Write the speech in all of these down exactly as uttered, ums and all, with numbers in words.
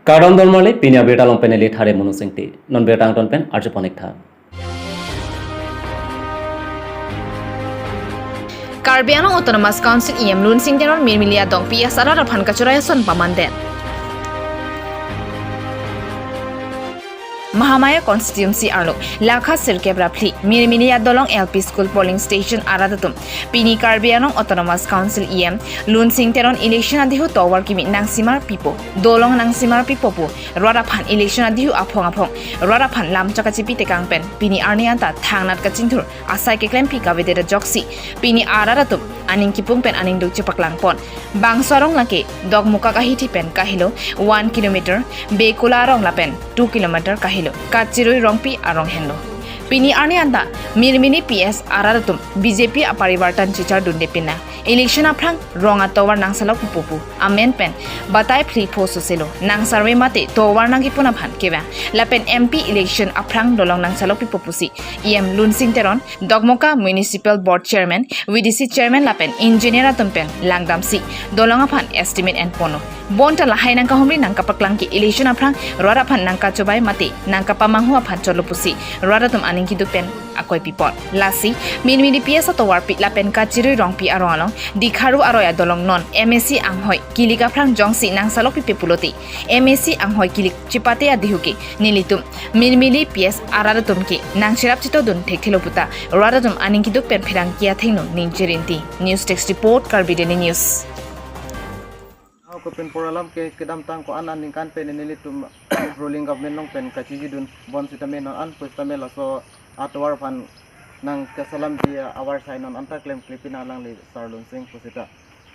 Kardom don marli, pini abirta along pen neli Thare Monu Singti. Non birta angton pen arjupon ik tha. Karbi Anglong Autonomous Council E M Lunsing Teron Mirmili adong P S arat aphan kachorai ason pamandet. Mahamaya constituency arlo Lakha sirkep ra phli Mirmili adolong L P school polling station arat atum pini Karbi Anglong Autonomous Council E M Lunsing Teron election adihu tovar kimi nangsimar pipo, dolong nangsimar pipo pu rat aphan election adihu aphong aphong rat aphan lam chakachipi tekang pen pini arni anta thangnat kachinthur asai keklempi kavedet ajoksi pini arat atum aning kipung pen aning duk chepaklangpon. Bangso arong lake Dokmoka ahithi pen kahelo one kilometer, Bekula arong lapen two kilometer kahelo Kachirui Rongpi arong henlo. Pini arni anta Mirmili P S arat atum B J P aparivartan chichar dunde pina election aphrang rong atovar nangsalok pipo pu amen pen batai phli pho soselo nangsarve mate tovar nangkipon aphan kevang lapen M P election aphrang dolong nangsalok pipo pusi E M Lunsing Teron, Dokmoka Municipal Board Chairman, V D C Chairman lapen engineer atum pen langdamsi dolong aphan estimate enponlo. Bonta lahai nangkahumri nangkapaklang ke election aphrang rat aphan nangkachobai mate nangkapamanghu aphan cholo pusi rat atum aning kiduk pen akoi pipon. Lasi Mirmili P S atovar pi lapen Kachirui Rongpi arong along Dikharu aroi adolong non M A C anghoi kilik aphrang jongsi nangsalok pipe pulote M A C anghoi kilik chipate adihu ke nelitum Mirmili P S arat atum ke nangcherap chito dun thekthelo puta rat atum aning kiduk pen pherangke athengno ningchirinti. News Desk Report, Karbi Daily News. Ako pen pura alam ke kedamtang ko-an an ningkan pen nelitum ruling government along pen kachiji dun bonsitame non an pusitame laso atovar aphan nangkesalam ji avar sai non anta klemkle pina alangli Sar Lunsing pusita.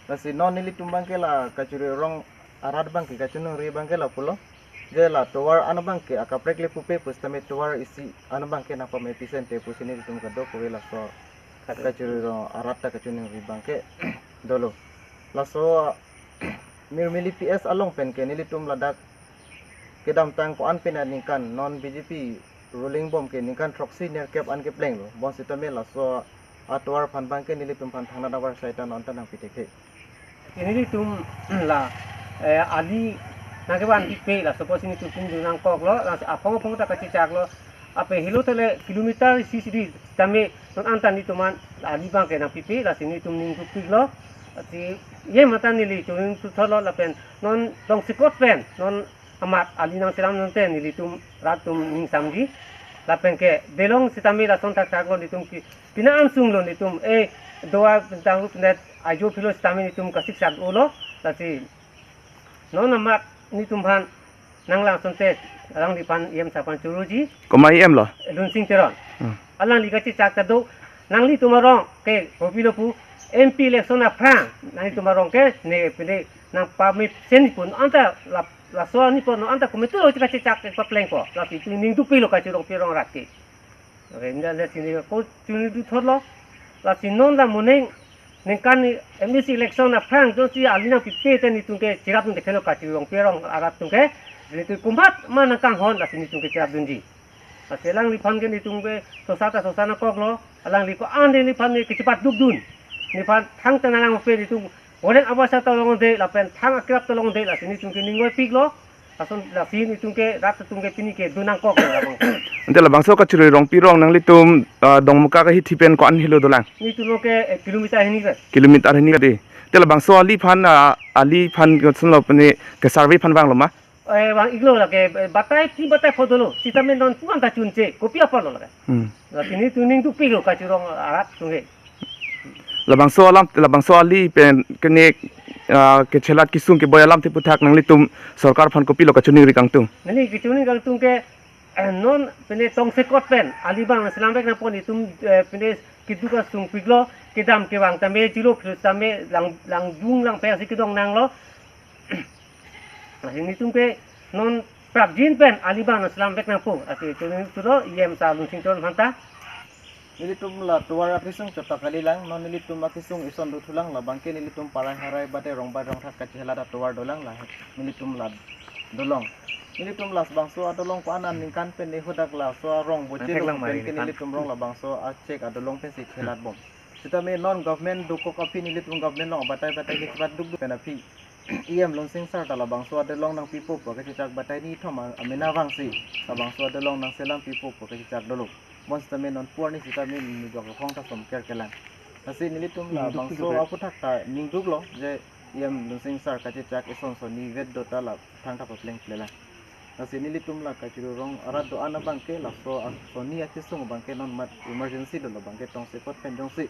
Lasi non nelitum abangke la Kachirui arong arat abangke kachiningri abangke la pulo. Je la tovar an abangke akaprek le pupe pusitame tovar isi an abangke nangpame pisen te pusi nelitum kedo kove laso Kachirui arong arat ta kachiningri abangke dolo. Laso Mirmili P S along pen ke nelitum ladak kedamtang ko-an pen aningkan non B J P ruling bom ke ningkan throksi nerkep an keplenglo. Bonsitame laso atovar aphan abangke nelitum aphan thangnat avar sai ta non ta nangpi thekthe. Nelitum la, eh, ali nangkevan pipe la suppose nelitum tum dun nangkoklo, la aphong aphong ta kachechaklo. Ape helo tele kilometer isi isi di tame non anta nelitum an ali abangke nangpipe, lasi nelitum ning dukpiklo. Lasi ye mata neli chuning suthotlo lapen non tongsekot pen non amat ali nangselam nonte nelitum rat atum ningsamji. Lapen ke delong sitame lason thakthaklo nelitum ke pina ansunglo nelitum, eh, doa pintang rup net ajo philo sitame nelitum kasiksak ulo. Lasi non amat nelitum aphan nanglang asonte alangliphan E M sar aphan choroji. Komat E M lo? Lunsing Teron. Hmm. Alangli kachechak ta do, nanglitum arong ke kopilo pu M P election aphrang nanglitum arong ke ne pine nangpame sen pun anta la, laso ani pon anta kometu lo kachechak ke paplengpo. Lasi itum ning dukpiklo Kachirui Rongpi arong arat ke. Oke, inda le sini ko chuni du thotlo. Lasi non la moning ningkan ni M A C election aphrang jongsi ali nangpipe te nelitum ke cherap dun thekthelo Kachirui Rongpi arong arat atum ke. Nelitum komat ma nangkanghon lasi nelitum ke cherap dunji. Lasi alangliphan ke nelitum ke sosa ta sosa nangkoklo. Alangli ko-an neliphan ne kachepat dukdun. Neliphan thangta nanglang pe nelitum Golden Awards ta longde lapen thang akrap ta longde lasi nelitum ke ning oipiklo. Lason lasi nelitum ke rat atum ke pini ke dun nangkoklo labang. Ante labangso Kachirui Rongpi arong nanglitum, ah, Dokmoka ahithi pen ko-an helo dolang? Nelitum lo ke, eh, kilometer hini ke. Kilometer hini ke di. Ante labangso aliphan, ah, aliphan kosonlo pene ke survey aphan vanglo ma? Eh, vang-iklo lake, eh, batai, tin batai pho dolo. Sitame non puan ta chunche, kopi apotlo lake. Hmm. Lasi nelitum ning dukpiklo Kachirui arong arat atum ke. Labangso alam, labangso ali pen kene, ah, kechelat kesung keboi alamthe aputhak nanglitum sorkar aphan kopilo kachiningri kangtung? Neli kachiningri kangtung ke, eh, non pene tongsekot pen ali abang selamvek nangpo nelitum, eh, pene keduk asungpiklo, kedam kevang tame chilo phlu tame lang, langjung langphe si kedong nanglo. Lasi nelitum ke non prapjin pen ali abang nangselamvek nangpo. Lasi chuning sulo E M sar Lunsing Teron aphanta. Nelitum la tovar akesung chot ta kalilang, non nelitum akesung ison dothulang labang ke nelitum parai harai bade rong bai rong thak kachelat atovar dolang la nelitum la dolong. Nelitum labangso adolong ko-an aningkan pen ne hadak laso arong boche nangthek lang pen mari ke nelitum rong labangso achek adolong pensi chelat bom. Sitame non government dokok aphi nelitum government along batai batai ke chepat dukduk pen aphi. E M Lunsing sir ta labangso adolong nangpipo pu kachechak batai ni thom a-, amena vangsi labangso adolong nangselam pipo pu kachechak dolo. Bonsitame non pu arni sitame nujok rokhong ta somker kelang. Lasi nelitum labangso aphuthak ta ningduklo je E M Lunsing sir kachechak eson sonni vet do ta la thangta papleng plelang. Lasi nelitum la kachirurong arat do-an abangke laso a-, sonni akesung abangke non mat emergency dolo abangke tongsekot pen jongsi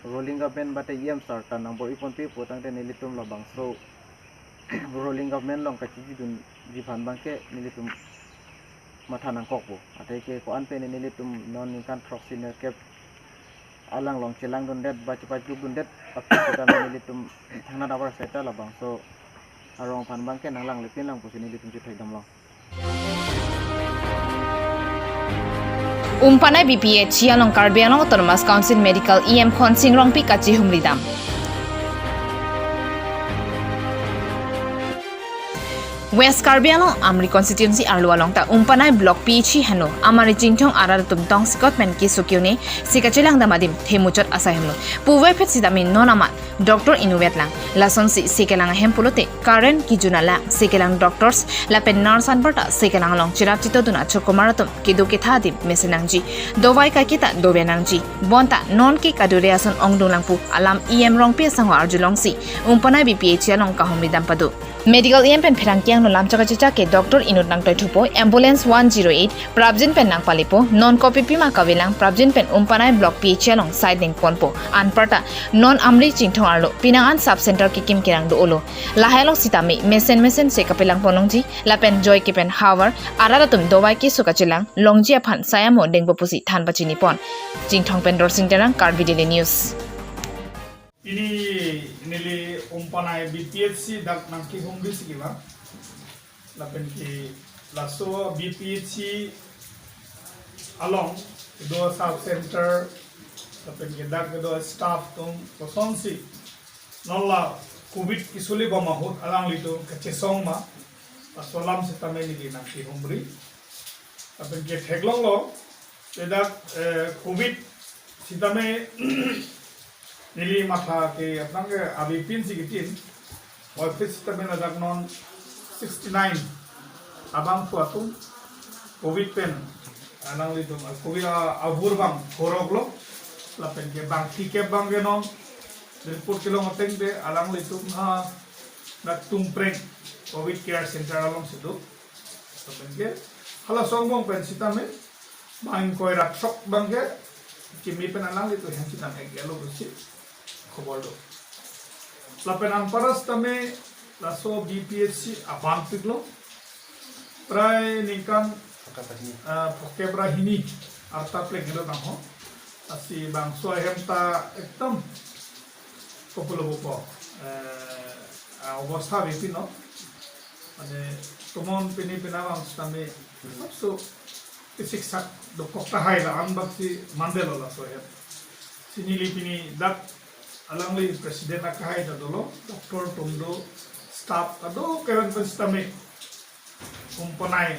rolling government bate E M sir ta nangbor-iponpe pu tangte nelitum labangso rolling government along kachijidunji aphan abangke nelitum matha nangkokpo. Atheke ko-an pen nelitum non ningkan throksi nerkep alang along chelangdundet ba chepajukdundet aphi sitame nelitum thangnat avarsai ta labangso arong aphan abangke nanglangle pinlang pusi nelitum chethekdamlo. Umpanai B P H C along Karbi Anglong Autonomous Council Medical E M Khonsing Rongpi kachihumridam. West Karbi Anglong Amri constituency arlo along ta Umpanai Block P H C heno Amari Chinthong arat atum tongsekot pen keso ke-un-e si kachelangdam adim themuchot asai hemlo. Puvoiphit sitame non amat doctor inutvet lang. Lasonsi sekelang ahem pulote current kejun alang, sekelang doctors lapen nurse anparta sekelang along cherap chetodun achokomar atum kedo ketha adim mesen nangji, dovai kaiketa dovai nangji. Bonta non ke kadure ason ongdung lang pu alam E M Rongpi asangho arjulongsi Umpanai B P H C along kahumridam pado. Medical E M pen pherangke angno lam chok kachechak ke doctor inut nangtoithupo, ambulance one zero eight prapjin pen nangpalepo, non kopi pima kavelang prapjin pen Umpanai Block P H C along side dengponpo. Anparta non Amri Chinthong arlo pinang an sub center kekim kerang do-olo. Lahai along sitame mesen mesen se kapelangpon longji lapen joike pen havar arat atum dovai keso kachelang longji aphan sayamo dengpo pusi than pachinipon. Chinthong pen Dorsing Terang, Karbi Daily News. Pini neli Umpanai B P H C dak nangkehumri si kelang. Lapen ke laso B P H C along kedo sub center, lapen ke dak kedo staff atum kosonsi non la covid kesuli bom ahut alanglitum kachesong ma, laso alam sitame neli nangkehumri. Lapen ke theklonglo, ladak, eh, covid sitame neli matha ke aphrang ke avepin si ketin. Puvoiphit sitame ladak non sixty nine abangphu atum covid pen alanglitum, ah, covid a-, avur abang phoroklo. Lapen ke bangphli kep abangke non report kelong ateng te alanglitum ha dak Tumpreng covid care center alongsi do. Lapen ke halaso angbong pen sitame bang ingkoi ra throk abangke kimi pen alanglitum hem chenam-ik-etlo pusi khobor do. Lapen anparta sitame laso B P H C abangpiklo. Prai ningkan, ah, phokep ra hini arta plenglo nangho. Lasi bangso ahem ta ekdom kopulo pupo, eh, a-obostha avepinlo. Mane tomon pini penang abang sitame lapuson kesiksak dokok tahai la-an bak si mandetlo laso ahem. Si neli pini dak alangli president akehai ta dolo, doctor atum do, staff kadokave pen sitame Umpanai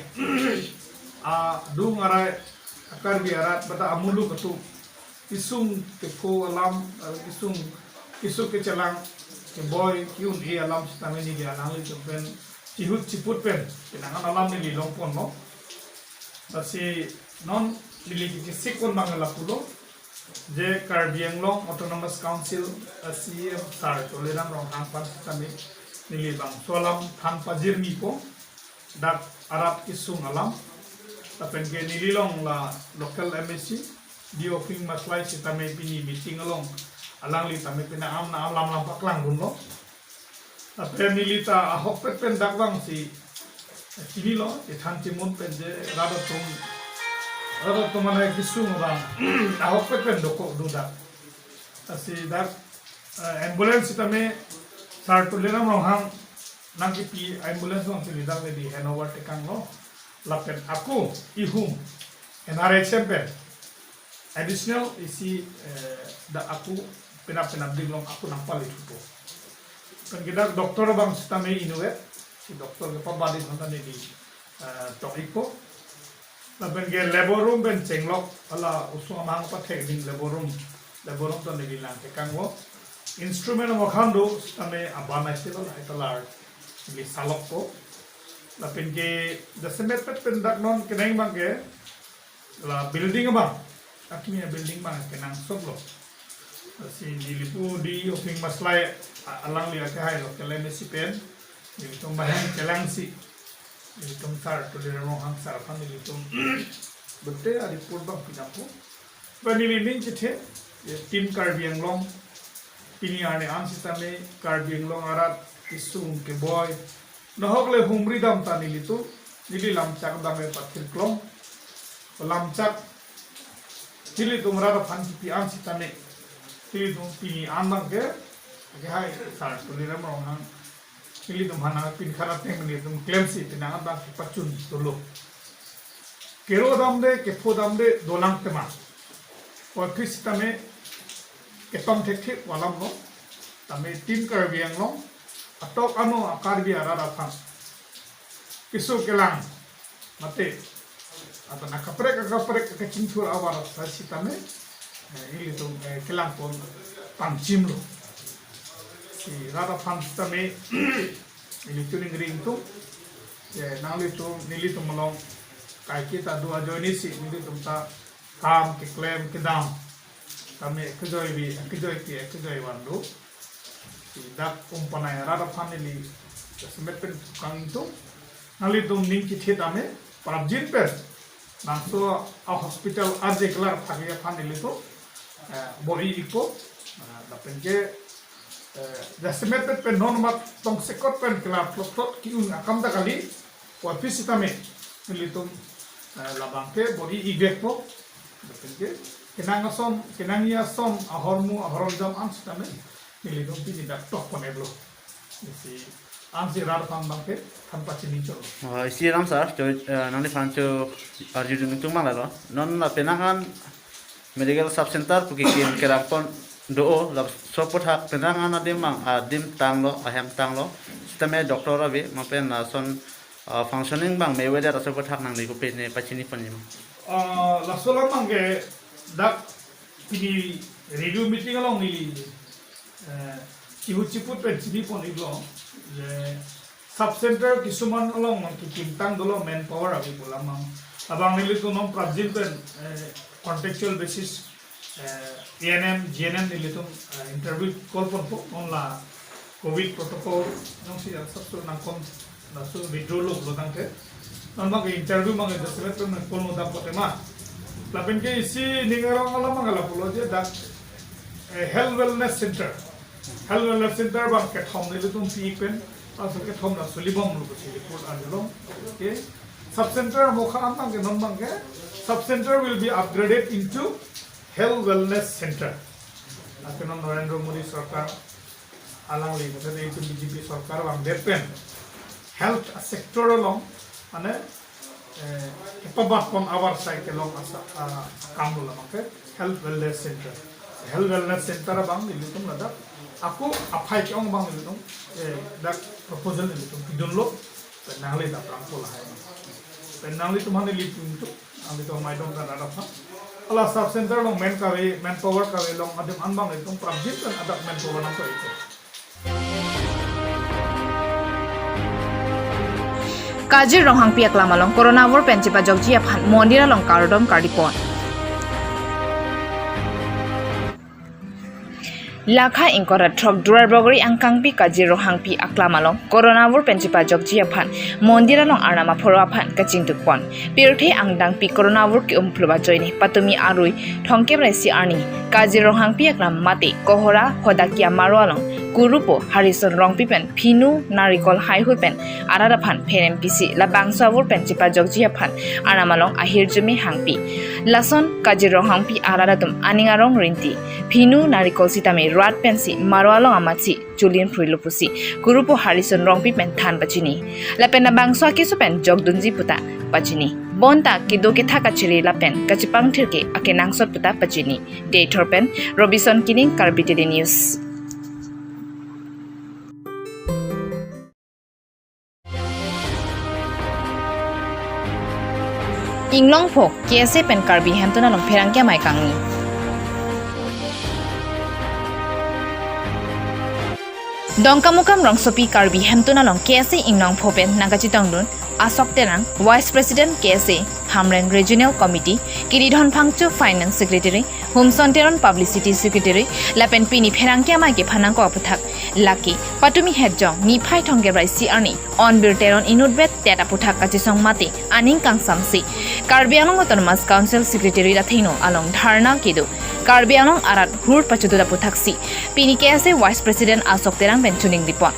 adung arai a-Karbi arat bata amuluk atum kesung kepho alam, eh, kesung keso kachelang keboi ke-un-e alam sitame neli alanglitum pen chihut chiput pen penang an alam neli longponlo. Lasi non neli kechesik pon abang lapulo, je Karbi Anglong Autonomous Council a-C E M sir Tuliram Ronghang aphan sitame neli bangso alam than pajirmipo, dak arat kesung alam. Lapen ke neli along la local M A C D O King Maslai sitame pini meeting along alangli tame penang an alam lam paklangdunlo. Lapen neli ta ahokpet pen dak vangsi chinilo, chethan chemun pen je rat atum, rat atum mane kesung abang ahokpet pen dokok do dak. Lasi dak, eh, ambulance sitame sir Tuliram Ronghang nangkepi ambulance vangsi neli dak neli handover tekanglo. Lapen ako ihum N R H M pen additional isi, eh, dak ako penap penap ding along ako nangpalithupo. Lapen ke dak doctor abang sitame inutvet, si doctor kepabading aphan ta neli, eh, tok-ikpo. Lapen ke labor room pen chenglok, hala osomar amahang pathek ding labor room, labor room ta neli nangtekanglo. instrument amo khan do, sitame aban ai sila la ita lar neli salok ko. Lapen ke jasemet pet pen dak non kenang abang ke la building abang, akimi a building abang kenangsot lo. Lasi neli pu D E Oping Maslai a-, alangli akehai lo keklem isi pen, nelitum bahang kelang si, nelitum sar Tuliram Ronghang sar aphan nelitum bete a report abang pinangpo. Ba neli ning chethe, ya, Team Karbi Anglong pini arni an sitame Karbi Anglong arat kesung keboi, nahok le humri dam ta nelitum, neli lamchak dam e pathir klong, lamchak nelitum rat aphan kipi an sitame, nelitum pini an abang ke, akehai sar Tuliram Ronghang, nelitum aphan nangpin kharat teng nelitum klem si penang abang kepachun dolo. Kero damde, kepho damde, dolang tema. Office tame ketong thekthek alam lo. Tame Team Karbi Anglong atok ano a Karbi arat aphan kesung kelang mate, atau na kaprek kaprek kachingthur abar sa sitame, eh, ilitum, eh, kelang pon pangchim lo. Si rat aphan sitame ilitum ningri ingtung, eh, nanglitum, nelitum along kaiketa do ajoine si nelitum ta kam keklem kedam tame kejoibi, kejoipi, kejoi van do. Si dak umpanai rat aphan neli jasemet pen kang ingtung, nanglitum ning chethe tame prapjin pen, nangso a hospital arje kelar thagi aphan nelitum, eh, bor-i ikpo, eh, lapen ke, eh, jasemet pen pen non mat tongsekot pen kelar plot plot ki-un akam ta kali, office sitame nelitum, eh, labang ke bor-i ikvekpo. Lapen ke kenang ason, kenangji ason ahormu ahormu jam an sitame nelitum pini dak tok pon-et lo. Isi ansi rat aphan abang ke than pachini cholo. Oh, isi ram sar, cho, eh, nangliphan cho arjudun tung mang lalo. Non la penang an medical sub center pu kekim kerang pon do-o, laso aputhak penang an adim abang, adim tanglo, ahem tanglo. Sitame doctor ave, ma pen lason, ah, functioning abang me avedet laso aputhak nangli kopi ne pachini ponji ma? Ah, laso alam abang ke dak pini review meeting along neli, eh, chihu chiput pen chini pon iklo, je sub center kisuman along nang kekim tang dolo manpower ave pu alam abang. Abang nelitum non prapjin pen, eh, contractual basis, eh, A N M, G N M nelitum, eh, interview call ponpo, non la covid protocol jongsi ya sabso nangkon laso withdraw lo pulo tangte, non abang ke interview abang ke jasemet pen call no dam po tema. Lapen ke isi ning arong alam abang ke lapulo je dak, eh, health wellness center. Health wellness center abang kethom nelitum pi pen, laso kethom la solibom lo pusi report arjulong. Okay. Sub center amo kha an abang ke non abang ke, sub center will be upgraded into health wellness center. Lake non Narendra Modi sorkar alangli mate itum B J P sorkar vangdet pen health sector along, mane, eh, kepabat pon abar sai kelong asa, ah, akam lo abang ke health wellness center. Health wellness center abang nelitum ladak ako aphai ke-ong abang nelitum, eh, dak proposal nelitum pidunlo, pen nangli dak rangpo lahai. Pen nanglitum aphan neli pu ingtung, nanglitum maidong kan ada apa? Ala sub center along man kave, manpower kave along adim an abang nelitum prapjin pen adak manpower nangkoi ikpo. Kajir Ronghangpi aklam along Corona vur pen chepajokji aphan mondir along kardom kardi pon. Lakha ingkoi ra throk Duar Bagori angkangpi Kajir Ronghangpi aklam along Corona vur pen chepajokji aphan mondir along arnam apharo aphan kachingthuk pon. Pirthe angdangpi Corona vur ke-umphlu ajoine patumi arui thomkep ra isi arni Kajir Ronghangpi aklam mate Kohora Hodakia Maro along kurupo Harison Rongpi pen phinu narikol haihui pen arat aphan pherem pisi labangso avur pen chepajokji aphan arnam along ahirjume hangpi. Lason Kajir Ronghangpi arat atum aning arong rinti phinu narikol sitame rat pensi Maro along amatsi chulin phruilo pusi kurupo Harison Rongpi pen than pachini. Lapen labangso akeso pen jokdunji puta pachini. Bonta kedo kethak kachiri lapen kachepangthir ke akenangsot puta pachini. Deithor pen Robinson Kining, Karbi Daily News. Inglongpho K S A pen Karbi hemtun along pherangke amei kangni. Dongkamukam rongsopi Karbi Hemtun along K S A ingnong pho pen nangkachetongdun Ashok Terang, Vice President K S A Hamren Regional Committee, Kiridhon Phangcho, Finance Secretary, Humson Teron, Publicity Secretary, lapen pini pherangke amei kephan nangkok aputhak lake patumi hetjong niphai thomkep ra isi arni Onbir Teron inutvet tet aputhak kachesong mate aning kangsamse Karbi Anglong Autonomous Council Secretariat athengno along dharna kedo Karbi Anglong arat hur pachudut aputhaksi pini K S A Vice President Ashok Terang pen choningri pon.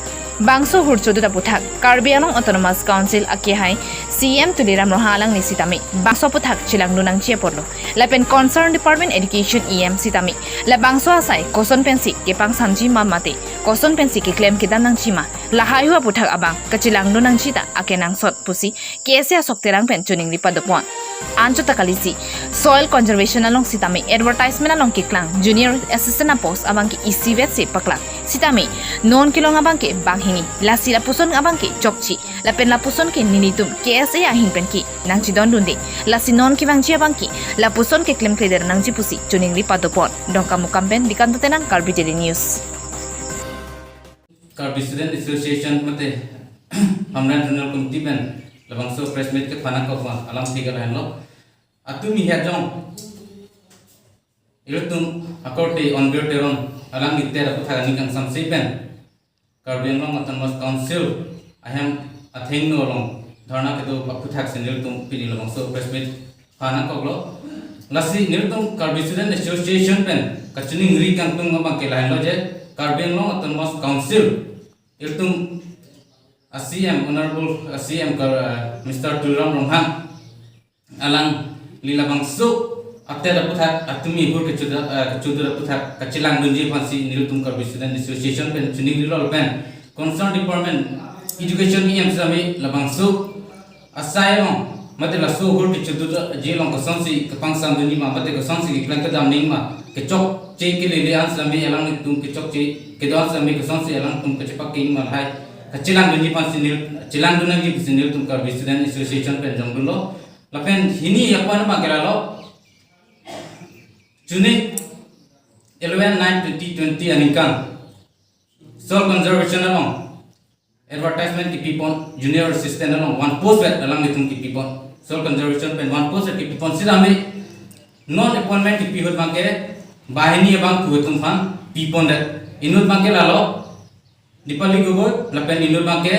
Bangso hur chodut aputhak Karbi Anglong Autonomous Council akehai C E M Tuliram Ronghang alangli sitame bangso aputhak chelangdun nangji aporlo. Lapen Concerned Department Education E M sitame labangso asai koson pensi kepangsamji ma mate koson pensi keklem kedam nangji ma, lahai hu aputhak abang kachelangdun nangji ta akenangsot pusi K S A Ashok Terang pen choningri padopon. Anchot ta kalisi, soil conservation along sitame advertisement along keklang junior assistant apost abangke isivet si paklang. Sitame non kelong abangke banghini, lasi lapuson abangke chokche, lapen lapuson ke nelitum K S A ahin penke nangchedondunde, lasi non kevangji abangke lapuson keklemkle der nangji pusi choningri padopon. Dongkamukam pen Dikanto Tenang, Karbi Daily News. Karbi Student Association mate Hamren Regional Committee pen labangso press meet kephan nangkok ma alam tiga lahenlo. Patumi hetjong ilitum akorte Onbir Teron alangli tet aputhak aning kangsamse pen Karbi Anglong Autonomous Council ahem athengno along dharna kedo aputhak si nelitum pini labangso press meet phan nangkoklo. Lasi nelitum Karbi Student Association pen kachiningri kangtung abangke lahenlo je, Karbi Anglong Autonomous Council ilitum a C M, Honorable a C M Kar-, Mister Tuliram Ronghang alangli labangso atet aputhak patumi hur kechoda, eh, kechodut aputhak kachelangdunji aphansi nelitum Karbi Student Association pen chiningrilo lapen Concerned Department Education E M sitame labangso asai along mate laso hur kechodutji along kosonsi kepangsamdunji ma mate kosonsi keklem kedam nangji ma, kechokche kelele an sitame alanglitum kechokche kedo an sitame kosonsi alangtum kachepakeng ma lahai kachelangdunji aphansi nel-, chelangdun nangji pusi nelitum Karbi Student Association pen jongdunlo. Lapen hini aphan abangke lalo, June eleven nine twenty twenty aningkan soil conservation along advertisement kepipon, junior assistant along one post vet alanglitum kepipon, soil conservation pen one post vet kepipon sitame non appointment kepi ahut abangke banghini abangphu atum aphan pipon det. Inut abangke lalo Dipali Gogoi lapen inut abangke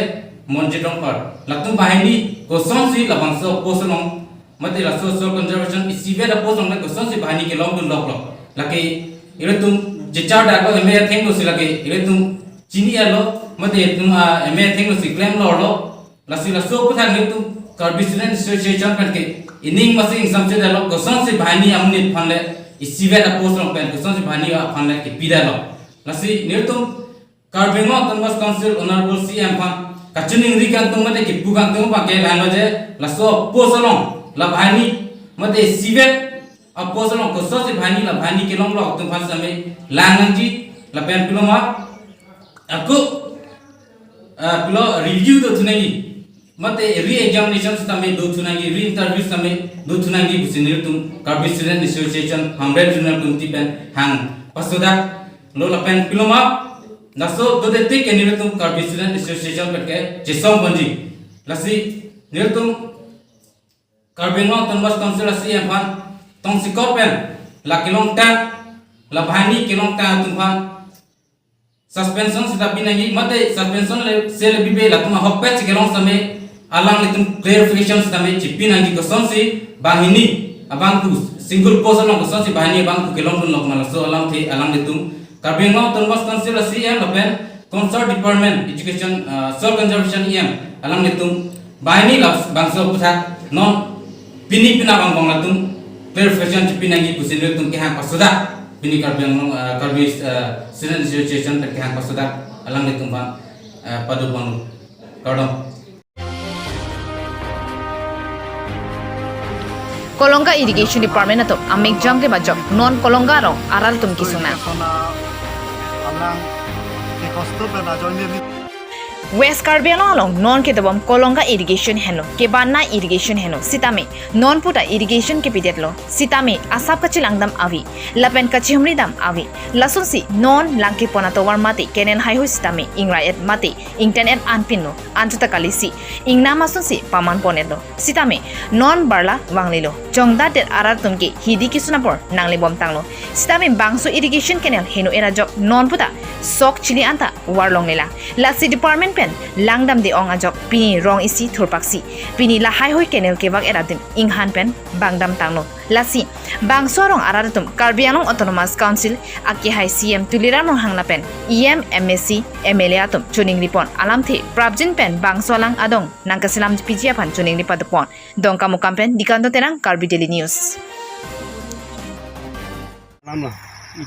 Monjit Rongphar. Latum banghini kosonsi labangso post along mate laso soil conservation isivet apost along kosonsi banghini kelongdun loklo. Lake ilitum chechar dako M A athengno si lake ilitum chinilo mate itum a M A athengno si klemlo lo. Lasi laso aputhak nelitum Karbi Student Association pen ke ining masi ingsamchedetlo kosonsi banghini amonit aphan le isivet apost along pen kosonsi banghini aphan le kepidetlo. Lasi nelitum Karbi Anglong Autonomous Council Honorable C M aphan kachiningri kangtung mate kepu kangtung abangke lahenlo je, laso post along la banghini mate isivet apost along kosonsi banghini la banghini kelonglo atum aphan sitame lang nangji lapen piloma ako, ah, pilo review dothu nangji mate re-examination sitame dothu nangji, re-interview sitame dothu nangji pusi nelitum Karbi Student Association Hamren Regional Committee pen hang pasodak lo lapen piloma laso dodetik ke nelitum Karbi Student Association pen ke chesong ponji. Lasi nelitum Karbi Anglong Autonomous Council a C M aphan tongsekot pen la kelongtang, la banghini kelongtang atum aphan suspension sita pi nangji mate suspension le sel bibe latum ahokpet si kelong sitame alanglitum clarification sitame chipi nangji kosonsi banghini abangphu single post along kosonsi banghini abangphu kelongdun lok ma laso alamthe alanglitum Karbi Anglong Autonomous Council a C M lapen Concerned Department Education, ah, Soil Conservation E M alanglitum banghini labangso aputhak non pini pina bang bang latum clarification chipi nangji pusi nelitum kehang pasodak pini Karbi Anglong, ah, Karbi, ah, Student Association pen kehang pasodak alanglitum aphan, ah, padopon. Kardom. Kolonga Irrigation Department atum amek jang ke bajok non Kolonga arong arat atum kesung nang. Alang ke kosto pen ajoine ni West Karbi Anglong along non kedobom Kolonga irrigation henlo, Kebanna irrigation henlo, sitame non puta irrigation kepidetlo, sitame asap kachilangdam ave, lapen kachihumridam ave. Lasonsi non langkepon atovar mate canal haihui sitame ingrai-et mate ingten-et anpinlo, anchot ta kalisi ingnam asonsi paman pon-etlo. Sitame non barla vanglelo, jongdatdet arat atum ke hidi kisun apor nanglebom tanglo. Sitame bangso irrigation canal heno era jok non puta sok chili anta varlonglelang. Lasi department pen langdamde ong ajok pini rong isi thurpaksi, pini lahaihui canal kevak era adim inghan pen bangdam tanglo. Lasi bangso arong arat atum Karbi Anglong Autonomous Council akehai C M Tuliram Ronghang lapen E M, M A C, M L A atum choningripon alamthe prapjin pen bangso alang adong nangkaselam piji aphan choningri padopon. Dongkamukam pen Dikanto Terang, Karbi Daily News. Lamlo.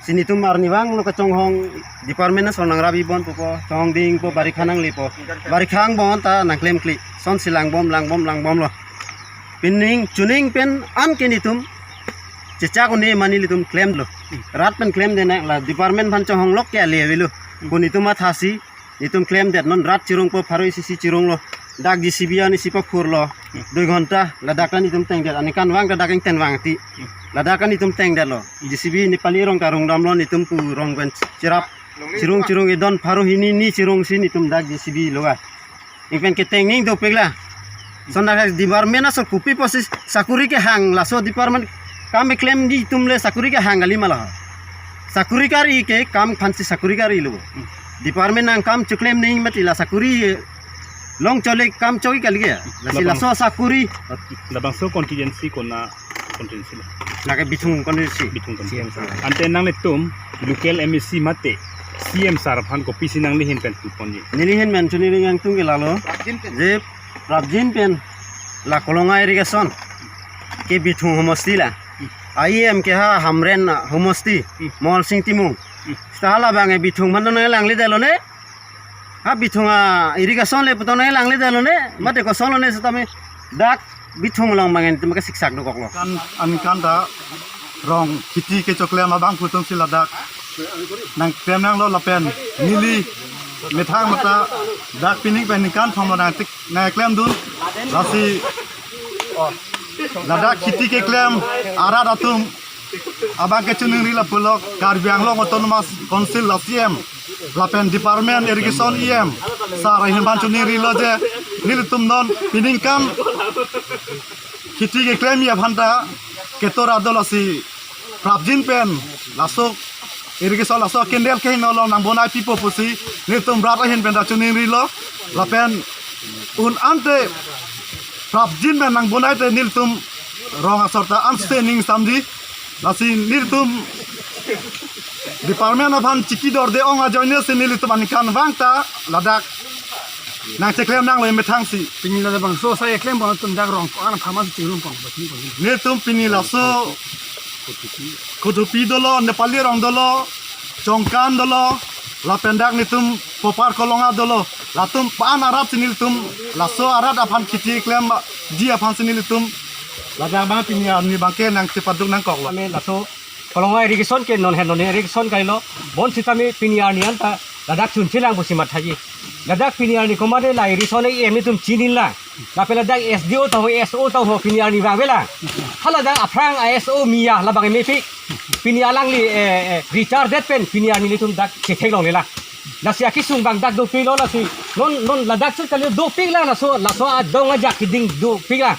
Si netum arnivang lo kachonghong department na sonang rabi bon pupo, chonghong dingpo, barikha nanglepo. Barikha angbong ta nangklemkle. Sonsi langbom, langbom, langbomlo. Pining, chuning pen an ke netum chechak un-e mane nelitum klemlo. Rat pen klemde nang la department aphan chonghonglok ke ale avelo. Ko netum mathasi netum klemdet, non rat chirungpo, pharo isi isi chirunglo. Dak J C B an isi paphurlo. Dui ghonta ladak ta netum tengdet. Aningkanvang ta dak ingtenvang ti. Ladak ta netum tengdetlo. J C B Nepali rong karungdamlo, netum pu rong pen chirap. Chirung chirung edon pharo hini ni chirungsi netum dak J C B lo ga. Ingpen keteng ning dopikla. Sonda department aso kopi posi sakuri kehang, laso department kam klemji atum le sakuri kehang kali ma la. Sakuri kari ke kam aphansi sakuri karilo. Department nangkam choklem ning mati la sakuri long chole kam choi kali ke. Lasi labang laso sakuri. Labangso constituency kona constituency lo? Lake Bithung constituency. Bithung constituency. C M sir. Ante nanglitum local M A C mate C M sir aphan kopisi nangli ahin pen puponji? Neli ahin pen choningri nangtum ke lalo. Je prapjin pen la Kolonga irrigation ke Bithung homosti la. I M ke ha Hamren homosti, Mohol Sing Timung. Seta labang e Bithung aphan to nanglangle detlo ne. Ha Bithung a irrigation le pu to nanglangle detlo ne. Mate kosonlo ne sitame dak Bithung along bang en tema ke siksak dokoklo. Kan aningkan ta rong kheti kechoklem abang pu atumsi ladak nangklem nanglo lapen neli methang mata dak pining pen ningkan thomlo nangtik nangklemdun. Lasi, oh, ladak kheti keklem arat atum abang ke choningri lapulo, Karbi Anglong Autonomous Council la C M lapen department irrigation E M sir ahin aphan choningrilo je nelitum non pining kan kheti keklemji aphan ta ketora dolo, si prapjin pen laso irrigation laso canal ke heno along nangbonai pipo pusi nelitum rat ahin pen ta choningrilo lapen un ante prapjin pen nangbonai te nelitum rong asor ta anse ning samji. Lasi nelitum department aphan chikidorde ong ajoine si nelitum aningkanvang ta ladak nangcheklem nanglo methangsi. Pini labangso asai keklem pon atum dak rong ko-an aphan si chingrum pon, pon, pon. Nelitum pini laso Kudupi dolo, Nepali rong dolo, Chongkan dolo, lapen dak netum Popar Kolonga dolo. Latum pan arat si nelitum, laso arat aphan kheti klemji aphansi nelitum ladak bang pini arni bang ke nangchepaduk nangkoklo. Ame laso Kolonga irrigation ke non henlo ne irrigation kailo. Bonsitame pini arni anta ladak chunchelang pusi mathaji. Ladak pini arni komatne la irrigation E M netum chinila. Lapen ladak S D O ta ho, S O ta ho, pini arni vangvela. Hala dak aphrang a S O Miya labang mepik. Pini alangli, eh, eh, retire det pen pini arni netum dak chetheklonglelang. Lasi akesung bang dak dopiklo lasi. Non, non ladak chut kali dopiklang laso, laso adong ajak keding dopiklang.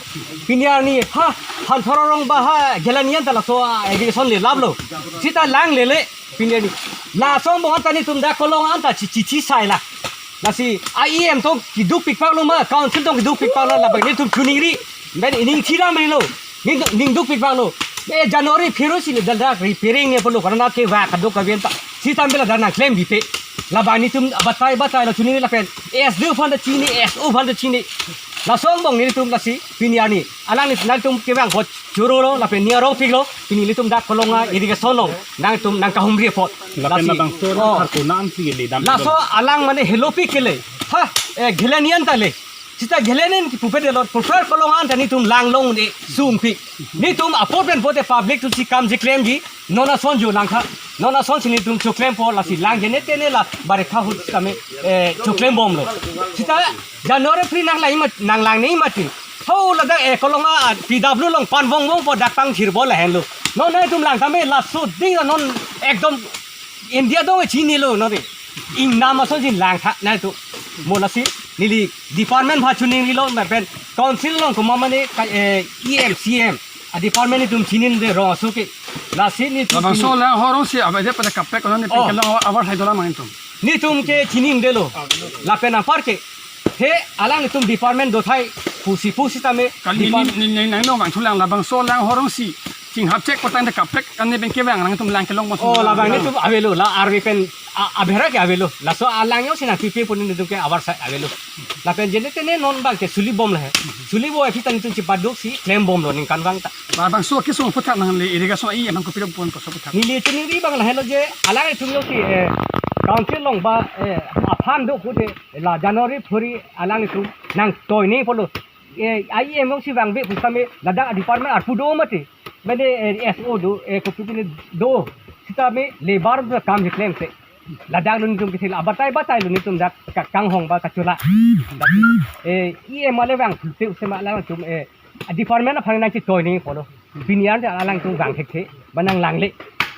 Pini arni ha, han pharo rong ba ha, Ghelani anta laso, ah, irrigation le laplo. Seta langlele, pini arni. Laso angbong anta netum dak Kolonga anta chi, chi, chi saila. Lasi a E M tong keduk pikpaklo ma, council tong keduk pikpaklo, labang netum choningri. Ben ining thiram rilo. Ning, ning duk pikpaklo. Eh, January phiro si le dak repairing ne pulo, karena ke va kaduk kavian ta. Sitame ladak nangklembipe. Labang netum batai batai la choningri lapen S D O aphan ta chini, S O aphan ta chini. Laso angbong netum lasi pini arni. Alangli nangtum kevang bot chorolo lapen ning arongpiklo, pini nelitum dak Kolonga irrigation along nangtum nangkahumri apot. Lapen lasi, labangso oh, kharkona ansi kele dam laso dam. Alang mane helopik kele. Ha, eh, Ghelani anta le. Seta Ghelani ke pupe delo, Popar Kolonga anta netum langlong de sungpik. Netum apor pen pote public atumsi kam cheklemji, non ason jo langkha. Non asonsi nelitum choklempo, lasi lang jene tene la barekha ahut kami, eh, choklembomlo. Sita January phli nanglang ma, nanglang ni mati. Ho ladak, eh, kolonga, ah, P W along panvongvongpo dak pangthirpo lahenlo. Non nangtum lang tame laso ding non ekdom India dong chinilo non. Ingnam asonsi langtha nangtum. Mo lasi neli department aphan chiningrilo lapen council along komat mane ka, eh, E M, C M a department nelitum chininde rong aso ke. Lasi nelitum labangso chini- lang ahorong si abede pada kaprek kono ni Oh. pengkelang abar sai dolang nangtum. Nelitum ke chinindelo. Lapen apar ke he alanglitum department dothai pusi pusitame kali ni, depart- ni, ni, ni, nang no bang sulang labangso lang ahorong si chinghap chek patang de kaprek kan ni pen kevang nangtum lang kelong mas Oh, labang nelitum avelo, la arve pen a, abera ke avelo. Laso alang jongsi nangpipe pu nelitum ke abar sai avelo. Lapen jene tene non bang ke sulibom lahe. Sulibo aphi ta nelitum chipaduk si klembomlo ningkan vang ta. Labangso kesung aphuthak nangli irrigation E M aphan kopilo pon koso aphuthak. Neli chiningri abang lahelo je alanglitum jongsi, eh, council along ba, eh, aphan do pu te la January phli alanglitum nangtoi ni pulo. Eh, E M jongsi vangve pusitame ladak department arpu do mati. Mane, eh, S O do, eh, kopi pini do. Sitame labour do kam keklem se. Ladak lo nelitum kethil abatai batai lo nelitum dak ka-, kanghong ba kachula. Dak, eh, E M ale vang te use ma alanglitum, eh, department aphan nangchitoi ni pulo. Pini an te alangtum vang thekthe, ba nanglangle.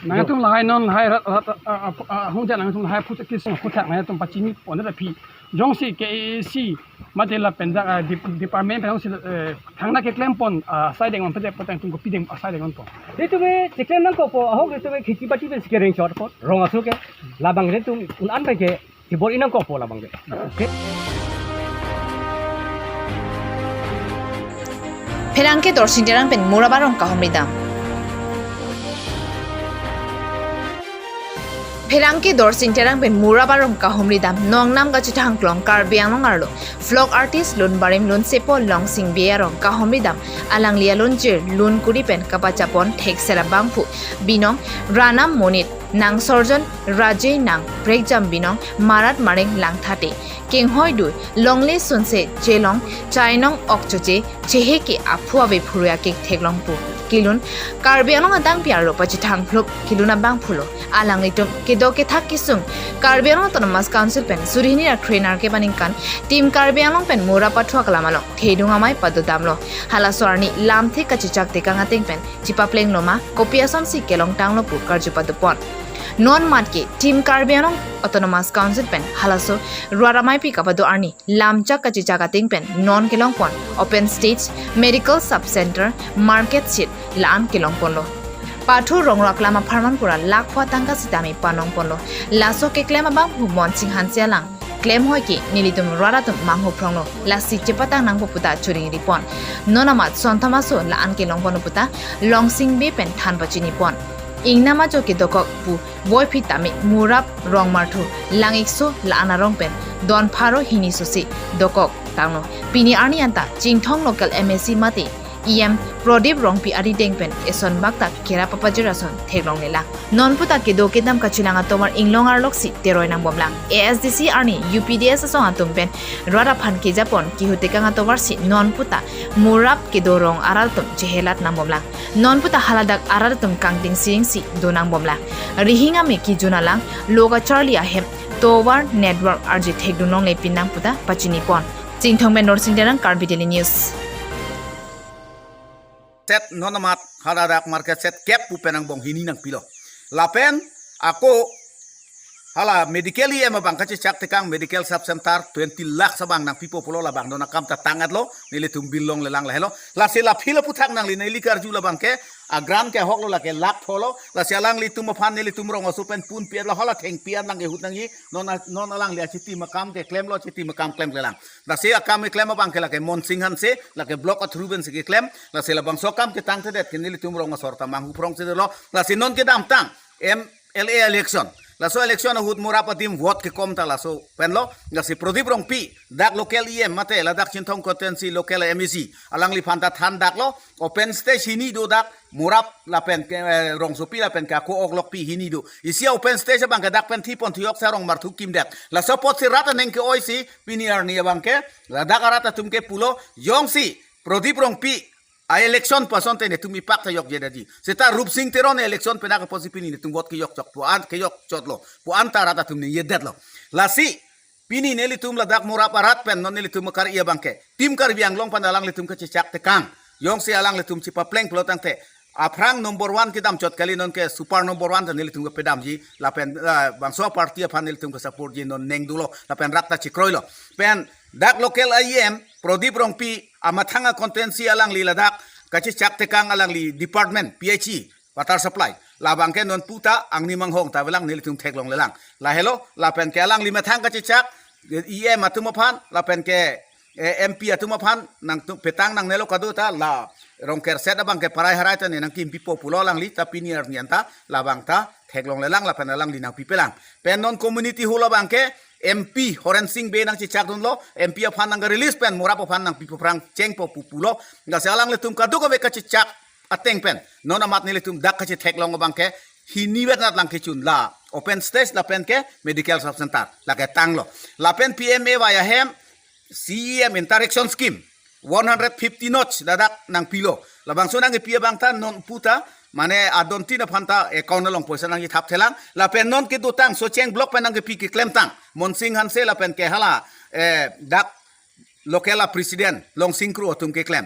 Nangtum lahai non lahai rat, rat, ah, ah, ah, hung ja nangtum lahai aphuthak kesung aphuthak nangtum pachini pon aphi. Jongsi K A A C mate lapen dak, ah, dep-, department pen jongsi, eh, thangta keklempon, ah, asai dengpon pete patang tum kopi deng asai dengpon. Nelitum ke chiklem nangkokpo, ahok nelitum ke kheti bati pen si kereng chotpo, rong aso ke, labang nelitum un-an pen ke, kibor-i nangkokpo labang ke. Okay. Pherangke Dorsing Terang pen Murap arong kahumri dam. Pherangke Dorsing Terang pen Murap arong kahumri dam nongnam kachethang klong Karbi Anglong arlo folk artist lun barim lun sepo Longsing Bey arong kahumri dam alangli alunjir lun kuri pen kapachapon thekser abangphu binong Ranam Monit, Nangsorjon Raje, Nang Prekjam binong Marat Mareng Langthate, Kenghoi Dui, Longle Sunse, Chelong Chainong Okchoche, Cheheke aphu ave phurui akek theklong pu kelun Karbi Anglong adang pi arlo pachethang phlup kelun abangphulo. Alanglitum kedo kethak kesung Karbi Anglong Autonomous Council pen suri hini ra kre-nerkep aningkan Team Karbi Anglong pen Murap pathuak alam along thedung amei padodamlo. Halaso arni lamthe kachechak tekang ateng pen chipaplenglo ma, kopi asonsi kelongtanglo pu karju padopon. Non matke Team Karbi Anglong Autonomous Council pen halaso rat ameipi kapado arni lamchak kachechak ateng pen non kelongpon open stage, medical sub center, market shed la-an kelongponlo. Pathu rongrak lam apharman pura lakh pho atangka sitame panongponlo. Laso keklem abangphu Monsing Hanse alang klemhoi ke nelitum rat atum manghu phronglo, lasi chepatang nangpo puta churingripon. Non amat sonthom aso la-an kelongponlo puta Longsing Bey pen than pachinipon. Ingnam ajo kedokok pu voiphit tame Murap, Rongmarthu, Langikso la-an arong pen don pharo hini sosi dokok tanglo. Pini arni anta Chinthong local M A C mate E M Prodip Rongpi arideng pen eson bak ta kerap apajir ason theklonglelang. Non puta kedo kedam kachelang atovar inglong arloksi teroi nangbomlang. A S D C arni U P D S asong atum pen rat aphan kejapon kihu tekang atovar si non puta Murap kedo rong arat atum chehelat nangbomlang. Non puta haladak arat atum kangting sing si do nangbomlang. Rihing ame kijun alang lo kacharli ahem tovar network arje thekdun longle pinang puta pachinipon. Chinthong pen Dorsing Terang, Karbi Daily News. Set non amat haladak market set kep pu pen angbong hini nangpilo. Lapen ako hala medical E M abang kachechak tekang medical sub center twenty lakhs abang nangpipo pulo, labang non akam ta tang-etlo, nelitum bill longlelang lahelo. Lasi laphi la aphuthak nangli neli karju labang ke a grant ke ahoklo, lake lakh pholo. Lasi alanglitum aphan nelitum rong aso pen punpi-etlo, hala thengpi-et nang kehut nangji. Non a-, non alangli achitim akam keklemlo, achitim akam klemklelang. Lasi akam keklem abang ke lake Monsing Hanse, lake block a through pensi keklem. Lasi labangso akam ketangtedet ke nelitum rong asor ta manghu phrongchedetlo. Lasi non kedamtang M L A election, laso election ahut Murap adim vote kekom ta laso penlo. Lasi Prodip Rongpi, dak local E M mate ladak Chinthong constituency local M A C, alangliphan ta than daklo. Open stage hini do dak Murap lapen ke, eh, rongsopi lapen ke ako oklokpi hini do. Isi open stage abang ke dak pen thipon thiyok sa Rongmarthu kimdet. Laso apotsi rat aning ke-oisi pini arni abang ke ladak arat atum ke pulo, jongsi Prodip Rongpi A-election pu asonte netum ipak ta jokje detji. Seta Rupsing Teron election penang apotsi pini netum vote kejok chok pu an kejok chotlo. Pu anta rat atum ningjedetlo. Lasi pini nelitum ladak Morap arat pen non nelitum kar-i abangke Team Karbi Anglong pen alanglitum kachechak tekang. Jongsi alanglitum chepapleng pulotangte aphrang number one kedam chot kali, nonke super number one ta nelitum kepedamji lapen, ah, bangso party aphan nelitum kesupportji, non neng dolo lapen rat ta chekroilo. Pen dak local E M Prodip Rongpi amathang a-constituency alangli ladak kachechak tekang alangli department P H E water supply. Labangke non puta angni manghong ta avelang, nelitum theklonglelang. Lahelo lapenke alangli methang kachechak E M atum aphan lapenke, eh, M P atum aphan nangtum petang nangnelo kadokave ta la Rongkerset abangke parai harai ta ne nangkimpipo pulo alangli, ta pini arni anta labang ta theklonglelang lapen alangli nangpipelang. Pen non community hall abangke M P Horensing Bey nangchechakdunlo, M P aphan nang-release pen Morap aphan nangpipo phrang chengpo pu pulo. Lasi alanglitum kadokave kachechak ateng pen non amat nelitum dak kachetheklong abangke hini vet nat lang kechun la open stage lapenke medical sub center lake tanglo. Lapen P M A Y ahem C E M interaction scheme one hundred fifty notes ladak nangpilo. Labangso nangkepi abang ta non puta mane adontin aphan ta account along poisa nangkethap thelang. Lapen non kedotang Socheng block pen nangkepi keklemtang Monsing Hanse lapenke hala, eh, dak local a-president Longsing Kro atum keklem.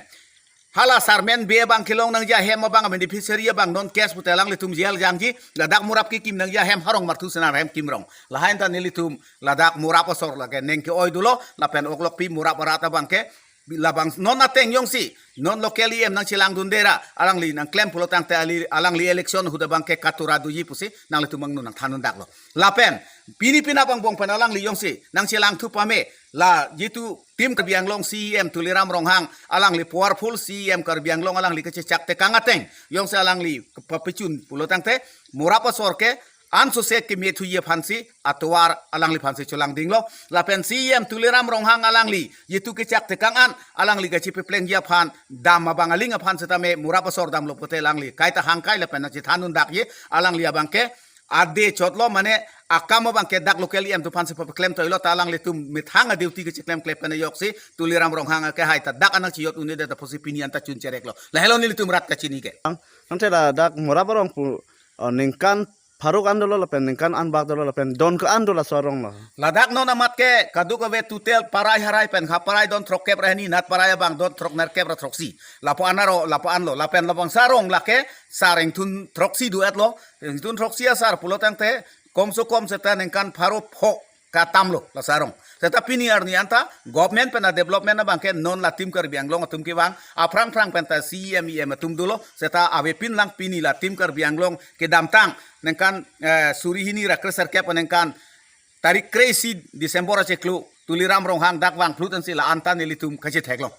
Hala Sarmen Bey abang kelong nangji ahem abang a-beneficiary abang non case pute alanglitum jail jangji, ladak Morap kekim nangji ahem Harong Marthu Senar ahem Kimrong. Lahai anta nelitum ladak Morap asor lake neng ke-oi dolo, lapen oklokpi Morap arat abangke labang non ateng jongsi non local E M nangchelangdunde ra alangli nangklem pulotangte ali alangli election ahut abangke katura doji pusi nanglitum angno nangthandundaklo. Lapen pini penap angbong pen alangli jongsi nangchelangthu pame, la jitu Team Karbi Anglong C E M Tuliram Ronghang, alangli powerful C E M Karbi Anglong, alangli kachechak tekang ateng jongsi alangli kepapechun pulotangte Morap asor ke ansose kemethuji aphansi atovar alangliphansi chelangdinglo. Lapen C E M Tuliram Ronghang alangli jitu kechak tekang an alangli kachepaplengji aphan dam abang aling aphan setame Morap asor damlo pute alangli kaita hangkai lapen nangchethandundakji, alangli abangke ade chotlo mane akam abangke dak local E M atum aphansi papaklem toilo, ta alanglitum methang a-duty kacheklemklep pen ajoksi Tuliram Ronghang ke hai ta dak anang chiyot un-edet apotsi pini anta chun chereklo. Lahelo nelitum rat kachini ke. Nangte ladak Morap arong pu, oh, ningkan pharo an dolo lapen ningkan anbak dolo lapen don ko-an dolo laso arong lo. Ladak non amat ke kadokave total parai harai pen ha parai don throkkep ra hini, nat parai abang don throknerkep ra throksi. Lapu-an aro, lapu-anlo, lapen labangso arong lake sar ingthun throksi do-etlo, ingthun throksi asar pulotangte komse kom seta ningkan pharo pho katamlo laso arong. Seta pini arni anta government pen a-development abangke non la Team Karbi Anglong atum kevang, aphrang phrang pen ta C E M E M atum dolo, seta avepinlang pini la Team Karbi Anglong kedamtang ningkan, eh, suri hini ra kre-serkep aningkan tarik kre-isi December achiklo Tuliram Ronghang dak vangphlut ansi la anta nelitum kachetheklong.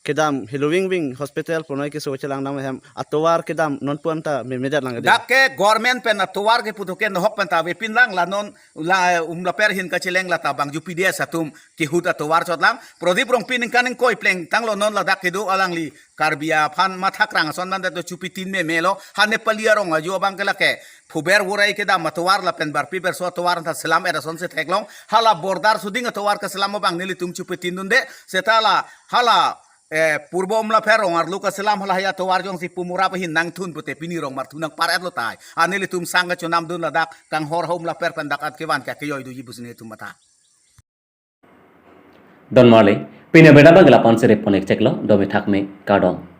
Kedam Heloving Wing Hospital punoi keso chelangdam ahem atovar kedam non pu anta memedet lang kedi. Dak ke government pen atovar ke putu ke nohok pen ta avepinlang, la non la Umlaper ahin kacheleng la ta bang U P D S atum kehut atovar chotlang. Prodip Rongpi ningkan ingkoi plengtanglo non ladak kedo alangli Karbi aphan mathakrang ason mandet do chupi tin memelo, ha Nepali arong ajo abang ke lake Phuber Worai kedam atovar lapen Barpi Berso atovar anta selam-et asonsi theklong. Hala border suding atovar keselam abang nelitum chupitindunde. Seta la hala, eh, Purbo Umlaper arong arlo keselam halahai atovar jongsi pu Morap ahin nangthun pute pini Rong Marthu nangpar-etlo tahai. A nelitum sang kachonamdun ladak kanghor ha Umlaper pen dak at kevan ke kejoi doji pusi nelitum matha. Don marli, pini abirta abang ke la-an si rip pon-ik cheklo, domi thakme, kardom.